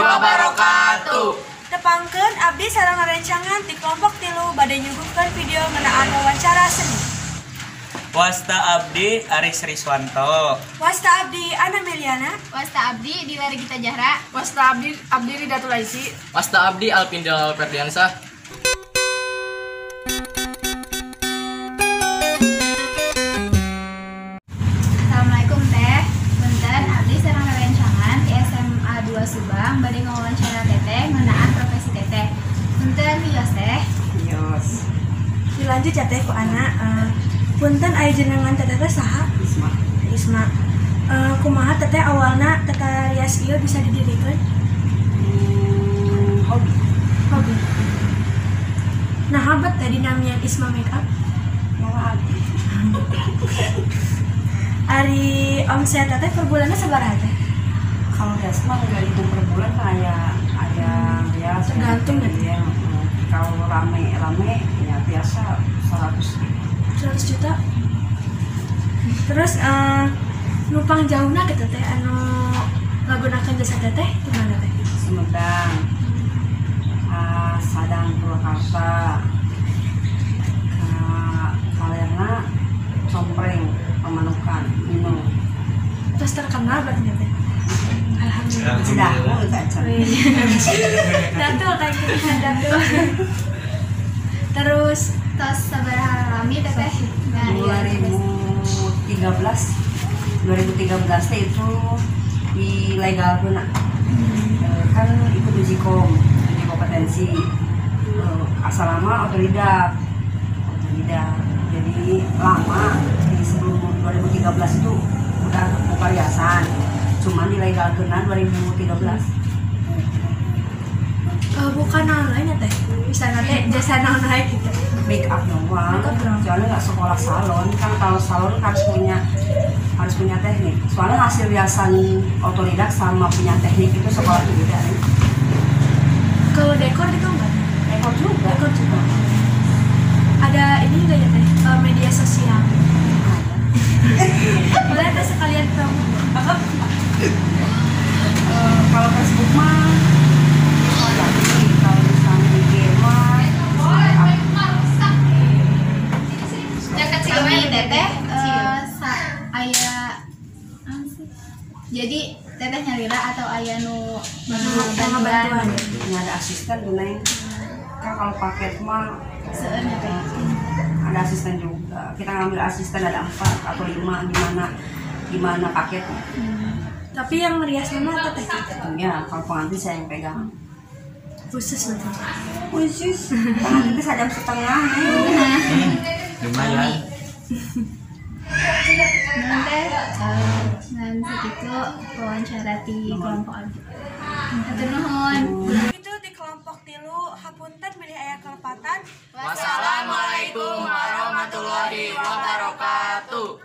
Wabarakatuh. Tepangkeun abdi sareng rerencangan ti kelompok 3 bade nyuguhkeun video ngeunaan wawancara seni. Wasta abdi Aris Riswanto. Wasta abdi Ana Meliana. Wasta abdi Dila Regita Jahra. Wasta abdi Abdi Ridatul Aisi. Wasta abdi Alvin Jalal Ferdiansah. Assalamualaikum teh. Punten abdi sareng rerencangan ti SMA 2 Subang bade ngawawancara teteh ngeunaan profesi teteh. Punten wios teh. Wios. Dilanjut ya teh ku Ana. Punten aya jenengan teteh teh saha? Isma. Isma. Kumaha teteh awalna tata rias ieu bisa didirikeun? Hobi. Hobi. Nah, habat tadi namian Isma Makeup? Mawa abdi. Ari omset teteh per bulanna sabaraha teh? Kalau rias mah enggak hitung per bulan, kayak ada rias tergantung ya. Kalau rame-rame ya biasa 100 juta. Terus numpang jauhna gitu teh anu ngagunakeun jasa teteh gimana teh? Sumedang, Sadang, Purwakarta, Kalerna, Compreng, Pamanukan, Minum. Terus terkenal berarti teh? Alhamdulillah. Sudah, mau tak cari. Datul kayak gitu, datul. Terus tos sabaraha lami teteh? 2013 itu dilegalkeun. Kan ikut uji kom, uji kompetensi. Asal lama otodidak. Jadi lama di sebelum 2013 itu udah buka riasan. Cuman dilegalkeun 2013. Bukan naon lain ya teh? Misalnya teh jasa naon lain gitu. Make up doang. Soalnya nggak sekolah salon kan, kalau salon harus punya teknik. Soalnya hasil riasan otodidak sama punya teknik itu sekolah itu beda. Kalau dekor gitu enggak? Dekor juga. Dekor juga. Ada ini enggak ya teh? Media sosial. Ada. Boleh teh sekalian promo. Kalau Facebook mah kalau misalnya IG mah Kami teteh aya jadi teteh nyalira atau aya nu bantuan? Ini ada asisten tuh neng. Kan kalau paket mah seueurnya teh ada asisten juga. Kita ngambil asisten ada 4 atau 5 gimana paketnya. Tapi yang merias mana teteh? Ya kalau pengantin saya yang pegang. Khusus betul. Khusus. Pengantin itu 1,5 jam. Lumayan. Nanti ngan segitu wawancara di kelompok abdi. Hatur nuhun. Itu di kelompok 3 hapunten bilih aya kelepatan. Wassalamualaikum warahmatullahi wabarakatuh.